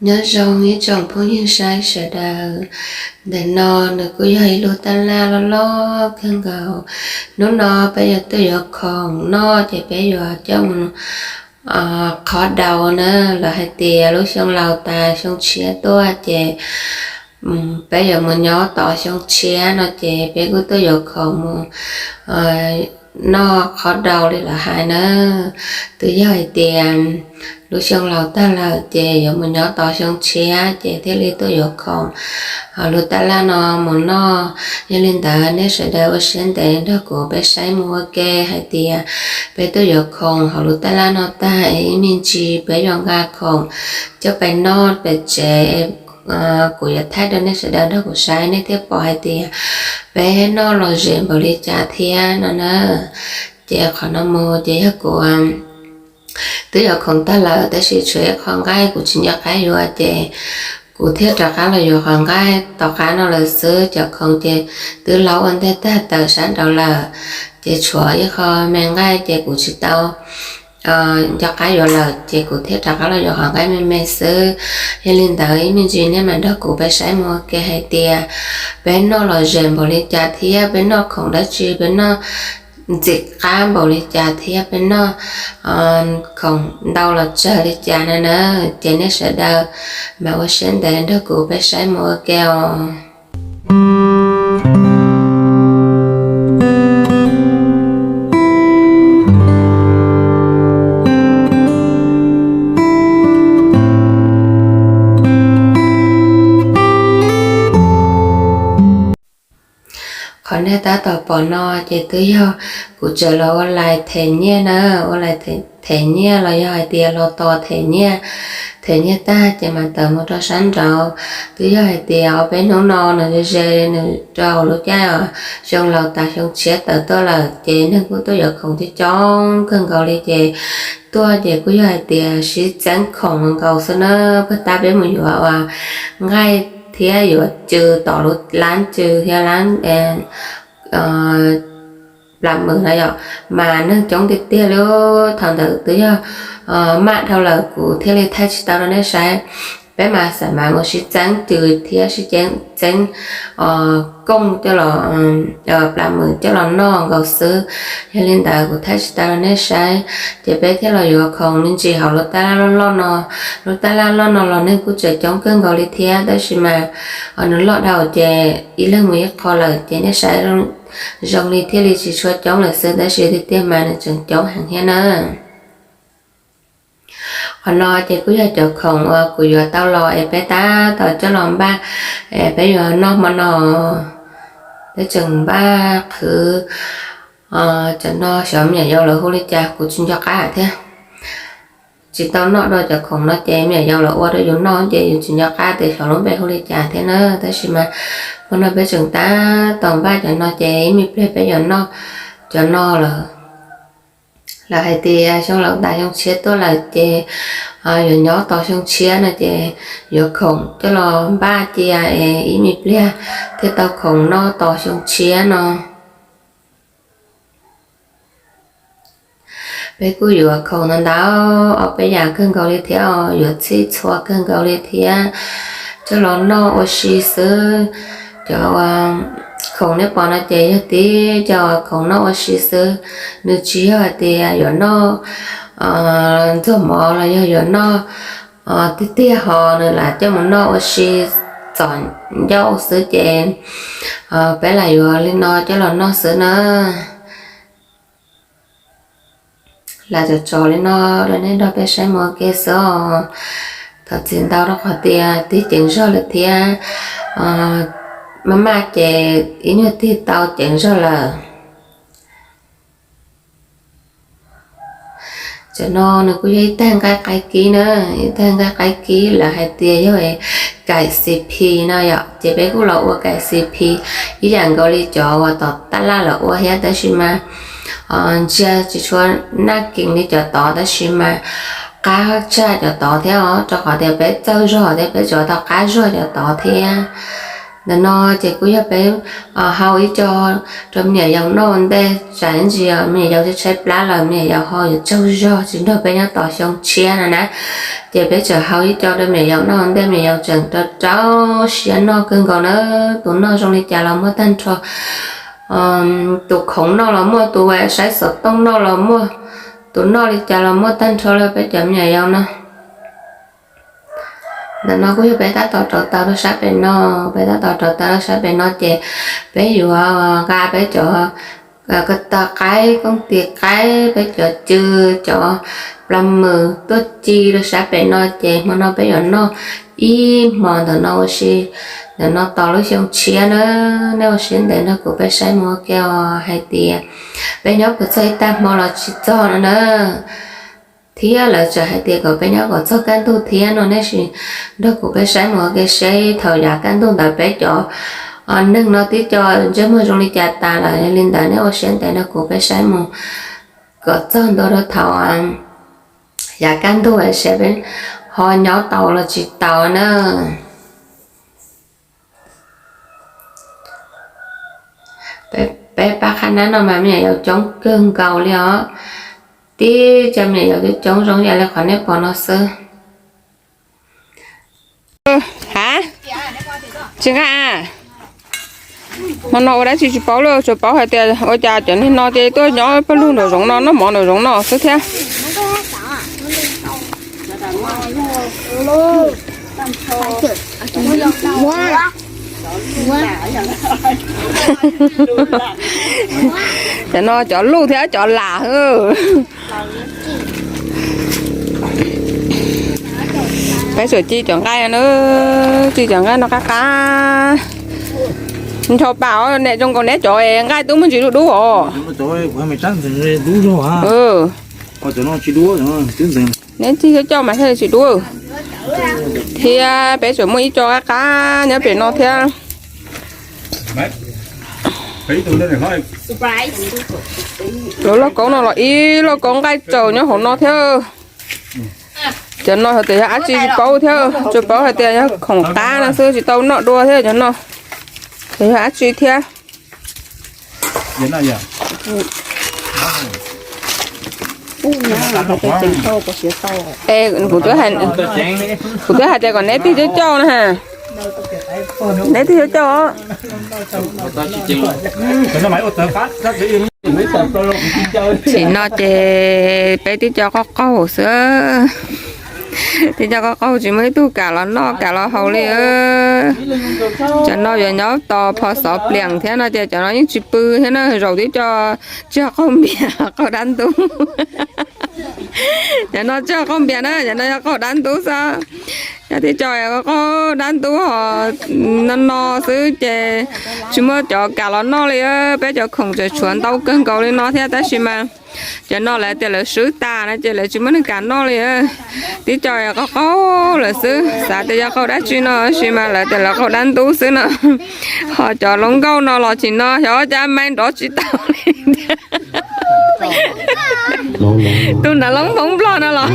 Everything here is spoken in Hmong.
Nyob zoo ib tsoom phooj ywg saib sawv daws, ntawm no nws kuj yog ib lub tab laj loj loj kawg nkaus. Hnub no peb yuav tuaj yuav khoom noj ces peb yuav coj mus qhov daus na, lawv hais tias lub xyoo laus tas xyoo tshiab tuaj ces peb yuav mus nyob tos xyoo tshiab no ces peb kuj tuaj yuav khoom mus noj qhov daus li lawv hais na. Twb yog hais tias lub xyoo laus tag lawm ces yuav mus nyob tos xyoo tshiab ces thiaj li tuaj yuav khoom hauv lub tab laj no mus noj. Yog li ntawd nej sawv daws ua siab ntev nrog kuv peb saib mus ua ke hais tias peb tuaj yuav khoom hauv lub tab laj no tag es ib me ntsis peb yuav nqa khoom coj pais noj pem tsev. Kuv yuav thaij rau nej sawv daws nrog kuv saib nej thiaj pom hais tias peb noj lom zem npaum li cas thiab no na. Ces qhov no mus ces yog kuv twb yuav khoom tag lawm tab sis tshuav ib qho nqaij kuv tsis nco qab yuav ces kuv thiaj rov qab los yuav qhov nqaij tom qab no lawm xwb. Cov khoom ces twb laub ua ntej tag tawm sab nraud lawm, ces tshuav ib qho me nqaij ces kuv tsis tau nco qab yuav lawm ces kuv thiaj rov qab los yuav qhov nqaij me me xwb. Yog li ntawd ib me ntsis nej mam nrog kuv peb saib mus ua ke hais tias peb noj lom zem npaum li cas thiab peb noj khoom dab tsi, peb noj ntxim qab npaum li cas thiab peb noj khoom ntau los tsawg li cas na na. Ces nej sawv daws mam ua siab ntev nrog kuv peb saib mus ua ke os. Qhov nej tab tom pom no ces twb yog kuv tseem los ua lais them nyiaj na, ua lais them nyiaj los yog hais tias los tos them nyiaj. Them nyiaj tag ces mam tawm mus rau sab nraud. Twb yog hais tias ob peb hnub no nws ze ze nws rau lub caij xyoo laus tas xyoo tshiab tawm tuaj lawm ces neeg kuj tuaj yuav khoom coob coob kawg nkaus li ces tuaj ces kuj yog hais tias sib txeeb khoom nkaus xwb na. Puag ta peb mus yuav ua nqaij thiab yuav cw tom lub lab cw thiab lab plas mws na yom, mas neeg coob tiag tiag li. Thaum ntawd twb yog maj dhau lawm kuv thiaj li thaij tsis tau rau nej saib. Peb mas xam mas mus sib txeeb cw thiab sib txeeb kooj coj los, plas mws coj los noj nkaus xwb. Yog li ntawd kuv thaij tsis tau rau nej saib, ces peb thiaj los yuav khoom me ntsis hauv lub tab laj loj loj no. Lub tab laj loj no los neeg kuj tseem coob kawg nkaus li thiab tab sis mas nws loj dhau ces ib leeg mus ib qho lawm ces nej saib zoo li thiaj li tsis tshua coob lawm xwb tab sis tiag tiag mas nws tseem coob heev thiab na. Qhov no ces kuj yog cov khoom uas kuv yuav tau los es peb tab tom coj los npaj es peb yuav noj hmo no. Peb tseem npaj qhwv cov no xyov me nyuam yaus lawv hu li cas kuv tsis nco qab thiab. Tsis tau noj dua cov khoom no ces me nyuam yaus lawv ua rau yus noj ces yus tsis nco qab tias xyov lub npe hu li cas thiab na. Tab sis mas hmo no peb tseem tab tom npaj cov no ces ib me pliag peb yuav noj cov no lawm. Lawv hais tias xyoo laus tas xyoo tshiab tuaj lawm ces yuav nyob tos xyoo tshiab no ces yuav khoom coj los npaj cia es ib me pliag thiaj tau khoom noj tos xyoo tshiab no. Peb kuj yuav khoom ntau ntau ob peb yam kawg nkaus li thiab os, yuav txhij txhua kawg nkaus li thiab, coj los noj ua si xwb. Cov khoom nej pom no ces yog tib cov khoom noj ua si xwb, nws tsis yog hais tias yuav noj ntxuag mov los yog yuav noj tiag tiag ho nws lam coj mus noj ua si txom ncauj xwb ces peb lam yuav li no coj los noj xwb na. Lam tso tso li no rau nej nrog peb saib mus ua ke xwb os. Thov txim ntau rau qhov tias tig ceev zog lawm thiab, maj maj ces ib nyuag tig tau ceev zog lawm. Cov no nws kuj yog ib tag nqaij qaib kib na, ib tag nqaij qaib kib lawv hais tias yog kaim C P no yom, ces peb kuj los ua kaim C P ib yam nkaus li cov uas tom tab laj lawv ua thiab tab sis mas ntsia tsis tshua naj kees li cov tod tab sis mas qab tshaj cov tod thiab os, rau qhov tias peb txawj zog thiab peb tsuas tau qab zog cov tod thiab. Ntawm no ces kuj yog peb hau ib co rau me nyuam yaus noj ua ntej, tsam ntsis me nyuam yaus tshaib plab lawm me nyuam yaus ho yuav tsaug zog tsis nrog peb nyob tos xyoo tshiab no na. Ces peb tseem hau ib co rau me nyuam yaus noj ua ntej, me nyuam yaus tseem rau rau siab noj kawg nkaus na. Tus noj zoo li cas los muaj tag nrho, tus khoov noj los muaj, tus saib xov tooj noj los muaj, tus noj li cas los muaj tag nrho li peb cov me nyuam yaus no. Ntawm no kuj yog peb tab tom rauv taws rau sab pem no, peb tab tom rauv taws rau sab pem no ces peb yuav nqa peb cov ko taw qaib, kooj tis qaib, peb cov cw, cov plas mws tuaj ci rau sab pem no ces hmo no peb yuav noj ib hmos ntawm no ua si, ntawm no tos lub xyoo tshiab na. Nej ua siab ntev nrog kuv peb saib mus ua ke os hais tias peb nyob puas txog ib tag hmo los tsis txog no na. Thiab lawv tseem hais tias kom peb nyob kom txog kaj ntug thiab no, nej sim nrog kuv peb saib mus ua ke seb thaum yav kaj ntug ntawd peb cov neeg no tib co ntsej muag zoo li cas tas lawm. Yog li ntawd nej ua siab ntev nrog kuv peb saib mus kom txog ntua rau thaum yav kaj ntug seb peb ho nyob tau los tsis tau na. Peb pab qhab nab no mas me nyuam yaus coob kawg nkaus li os. Tib co me nyuam yaus coob coob zoo yam li qhov nej pom no xwb. Ha, tsis nqa. Hmo no ua dab tsi tsis paub li, tsuas paub hais tias ua cas cov niag no ces tuaj nyob pawg lug nraum zoov no, noj mov nraum zoov no xwb thiab. Cov no cov luj thiab cov lam. Peb tsuas ci cov nqaij na, ci cov nqaij no qab qab. Ncho pa os, neb zoo nkaus neb cov nqaij twb muaj ntsis dub dub os. Neb ci thiab coj mas thiaj li tsis dub. Thiab peb tseem muaj ib co qab qab nyob pem no thiab. Lub lauj kaub no los ib lauj kaub nqaij tsaus nyob hauv no thiab. Cov no hais tias yog dab tsi tsis paub thiab, tsuas paub hais tias yog khoom qab no xwb, tsis tau noj dua thiab cov no. Ces yog dab tsi thiab. Es kuv twb hais tias kom neb tig cauj cauj na ha. Neb tig cauj cauj os. Tsim no ces peb tib co qaug qaug xwb. Tib co qaug qaug tsis muaj ib tug kam los noj kam los haus li. Cov no yuav nyob tos phov xov pliam thiab no ces cov no yeej tsis pw thiab na, zaum tib co tsis yog qaug npias, qaug dab ntub. Cov no tsis yog qaug npias na, cov no yog qaug dab ntub xwb. Yog tib co qaug qaug dab ntub ho no no xwb ces tsis muaj cov kam los noj li. Peb cov khoom tseem tshuav ntau kawg nkaus li no thiab tab sis mas cov no lawv tias lawv swb tas no ces lawv tsis muaj neeg kam noj li. Tib co qaug qaug lawm xwb, xav tias yog qaug dab tsi no tab sis mas lawv tias lawv qaug dab ntub xwb no. Ho cov loob nkauj no los tsis no, xyov cas me nrov tsis tau li. Tus nav loob hmoob nplog no los.